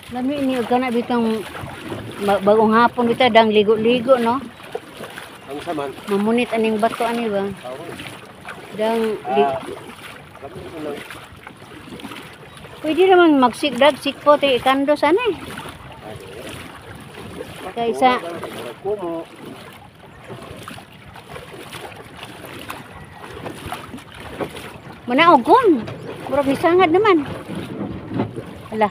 Lami ni og kana bitong bagong hapon bitaw dang ligo-ligo, no? Ang saman. Mamunit aning bato ani ba? Oo. Dang li- Ah, lami ko lang. Pwede naman magsigdag sikpo ti ikando sana eh. Kaysa Kumo. Manaog kon. Murag nisangad naman. Ala.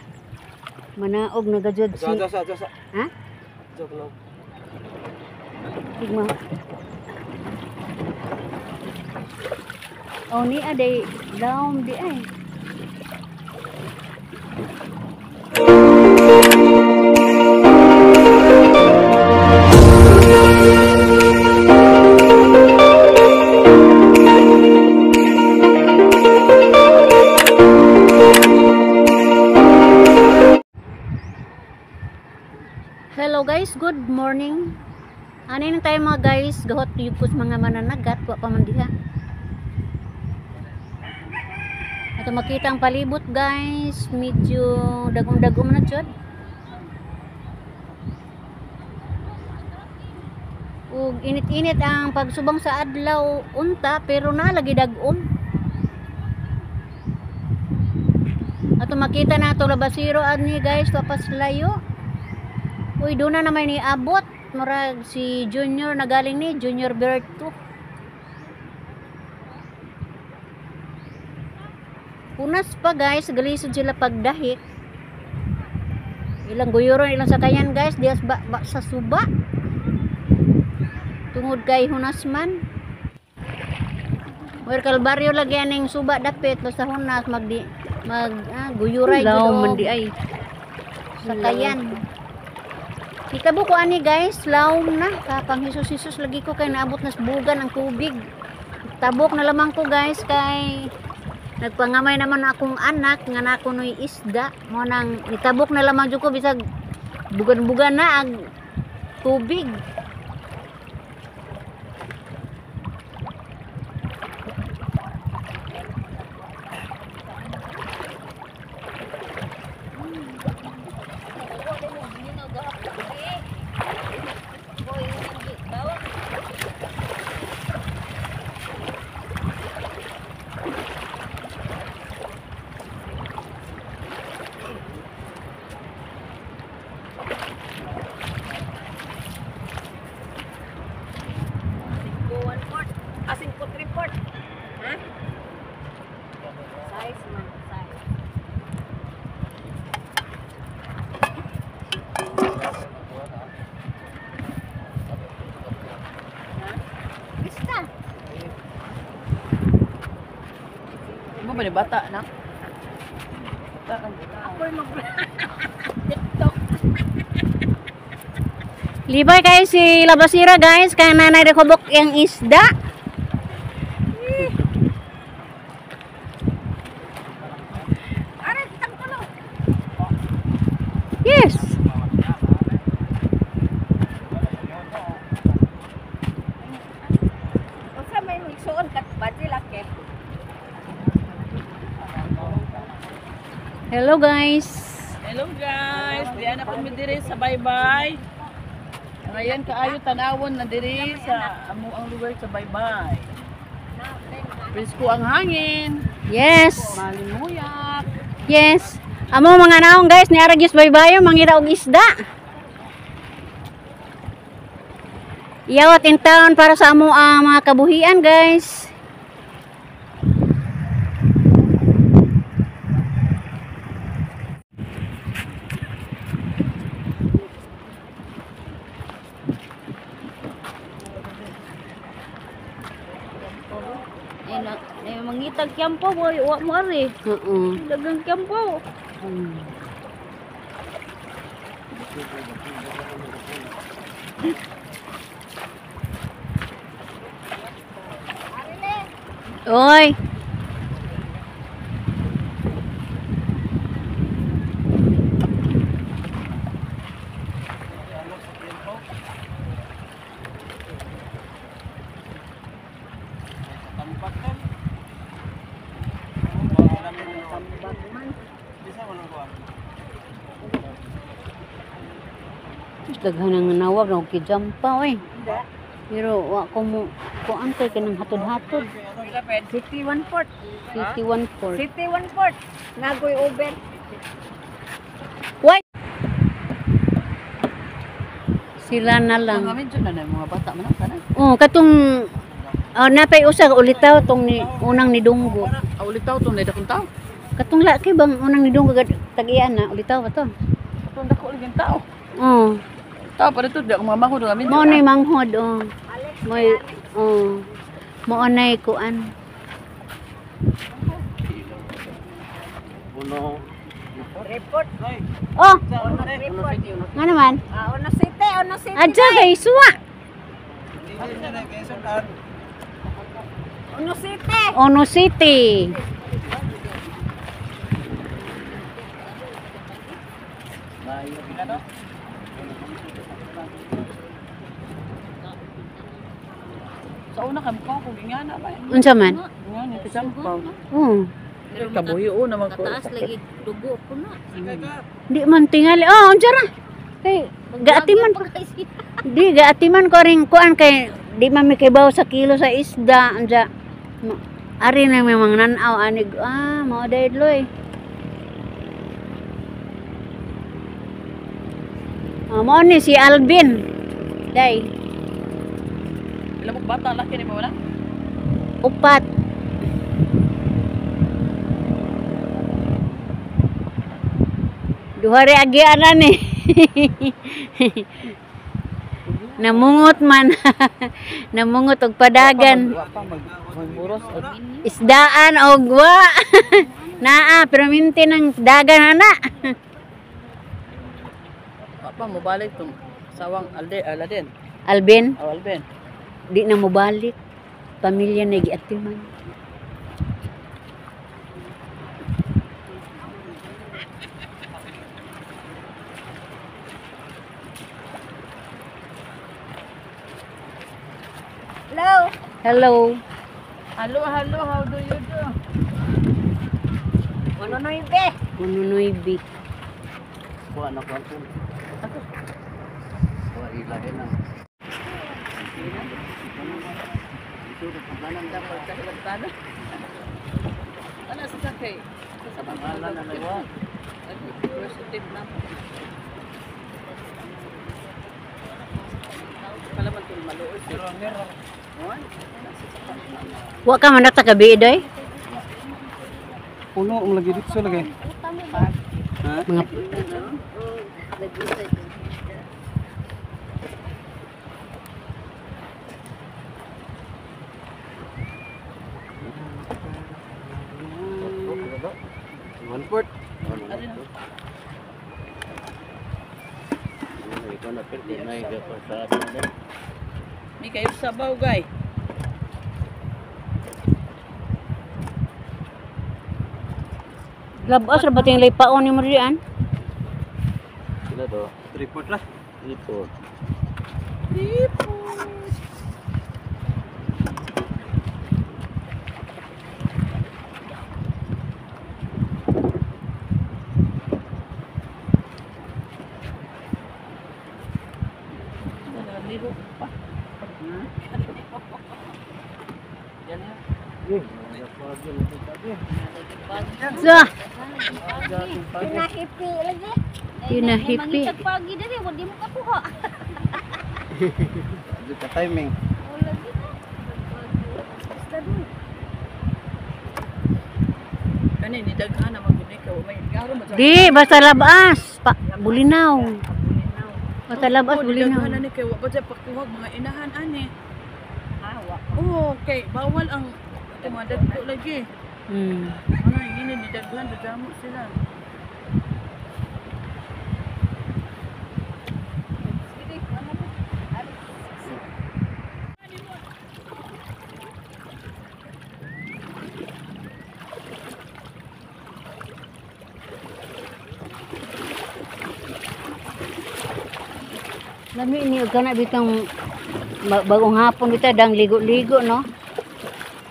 Manaog na gajud si. Sa, sa, sa. Ha? Joke lang. Tigma. Oh ni aday daom di ay. Hello guys, good morning. Ano na tayo mga guys, gahot yugkos mga mananagat, wa pa man diha. Ato makita ang palibot guys, medyo dagom-dagom na jud. Ug init-init ang pagsubang sa adlaw unta pero na lagi dagom. Ato makita na ato labasiro ani guys, papas layo. Uy, doon na naman ni abot. Murag si Junior na galing ni Junior Berto. Punas pa guys, galisod sila pagdahik. Ilang guyuron, ilang sakayan guys, dias ba, ba sa suba. Tungod kay hunas man. Wer kalbaryo lagi aning suba dapit basta hunas magdi mag guyuray Laom jud man og di ay. sakayan. Kita ko ani guys, lawom na. Kapang Hesus-Hesus lagi ko kay naabot na sa bugan ang tubig. Tabok na lamang ko guys kay nagpangamay naman akong anak nga nako noy isda. Mo nang nitabok na lamang jud ko bisag bugan-bugan na ang tubig. Size man, size. Basta. Mo ba ni bata na? Bata kan. Ako'y mag TikTok. Libay kayo si Labasira guys, kaya nanay rekobok yung isda. Yes. Unsa may igsuon kat badji laki? Hello guys. Hello guys, diyan na kami diri sa Baybay. Ngayon kaayo tanawon na diri sa amo ang lugar sa Baybay. Presko ang hangin, Yes. malimuyak. Yes. Amo mga naong guys, ni Aragyos baybayo mangita og isda. Iyawat in town para sa amo ang mga kabuhian guys. Eh na eh mangitag kyampo boy, wa mo ari. Oo. Dagang kyampo. Oy. Tambak kan. Bisa man ko. Daghan ang nawag na kijampa oy. Pero wa ko mo kuan kay kanang hatod-hatod. City one port. City one port. City one port. Nagoy over. Why? Sila na lang. Mga medyo na na yung mga bata man ang tanan. Oh, katong oh, napay usa ulitaw tong ni unang nidunggo. Ah, ulitaw tong dakong tao. Katong laki bang unang nidunggo tagian na ulitaw ba to? Katong dako lagi tao. Oh, Tao pa dito, di ako mama ko doon kami. mao nay manghod oh. Moy oh. Mao nay kuan. Uno. Report. Oh, Report. nga naman. Ah, Ono City, Ono City. Adya kay suwa. Ono City. Ono City. Sa una kami ko kung ingana ba. Unsa man? Ingana kisampaw. Oh. Kabuhi o naman ko. lagi dugo ko na. Di man tingali. Oh, unsa ra? Kay gaatiman pa. Di gaatiman ko ring kuan kay di man mi kibaw sa kilo sa isda unsa. Ari na may mga nanaw anig ah mao dayloy. Ah, mao ni si Alvin. Day, Pila mo bata laki ni mo na? upat. Duha ri agianan ni. Namungot man. Namungot og padagan. Wa pa mag magburos. Isdaan og wa. Naa, pero minti ng dagan ana. Wa pa mo balik tong sawang alde Aladdin. Alvin, Aw Alvin. di na mobalik. Pamilya na giatiman. Hello. Hello. Hello, hello, how do you do? Ono Nueve. Ununoy big. Kuha na kuha po. Kuha ilahin na. Ana sa sakay. Sa Pangalan na lang. Positive na. Pala man tong maluoy. Wa ka man nakakabi day. Puno ang lagi dito lagi. Ha? Mga One port. Ito na perti na sa Mi kayo sabaw gay. labas ra ba ting lipaon ni mo diyan? Sila do. Report lah. Report. Nalihok pa. Yan na. So, Pinahipi lagi. Pinahipi. Mangitag pagi diri, wa di mo kakuha. Di ka timing. Kani ni daghan na magud ka may garo man sa Di basta labas, pa, bulinaw. Basta labas Oo, bulinaw. Daghan na ni kay wa pa siya pakuhag mga inahan ani. Ah, wa. Oo, kay bawal ang tumadagko lagi. Ano yun ni daghan dagamo sila. Lami ni og kana bitong bagong hapon bitaw dang ligo-ligo no.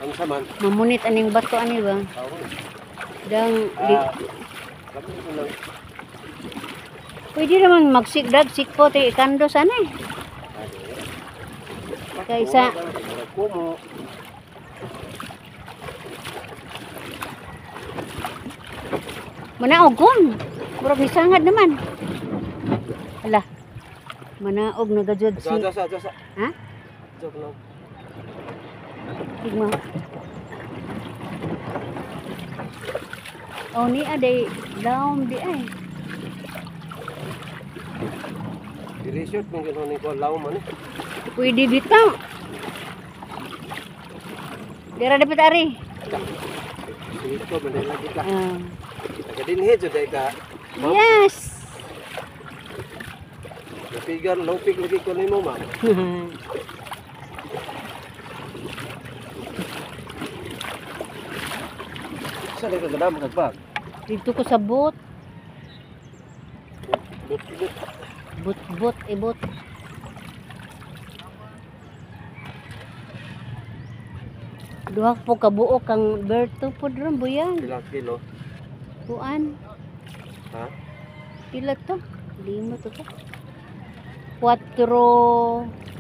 Ang saman. Mamunit aning bato ani ba? Tawon. Dang li, Ah. Kami ko lang. Pwede naman magsigdag sikpo ti ikando sana eh. Kaysa Kumo. Manaog kon. Murag nisangad naman. Ala. Manaog na gajud si. Asa asa asa. Ha? Joke lang. Tigma. Oh ni aday laom di ay. I-resort mo gano'n ni ko law man eh. Pwede bitaw. Dira dapat ari. Sige ko man lagi ka. Ah. Taga dinhi jud ay ka. Yes. Lupigan, lupig lagi ko nimo ma'am. Sa lagi ka damo kagbag. Dito ko sa boot. But but. Boot boot ibot. Duha po kabuok kang Berto po dron buyan. Pila kilo? Kuan. Ha? Pila to? Lima to to. Cuatro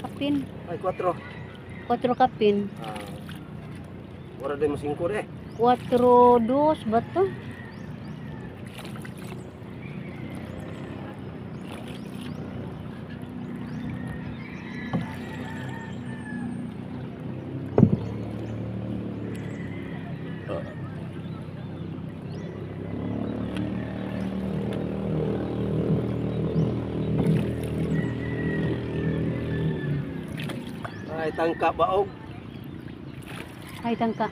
kapin. Ay, 4. Cuatro kapin. Ah. Ora din mo 5 re. 4-2 ba to? Ay, tangka baog. Ay, tangka.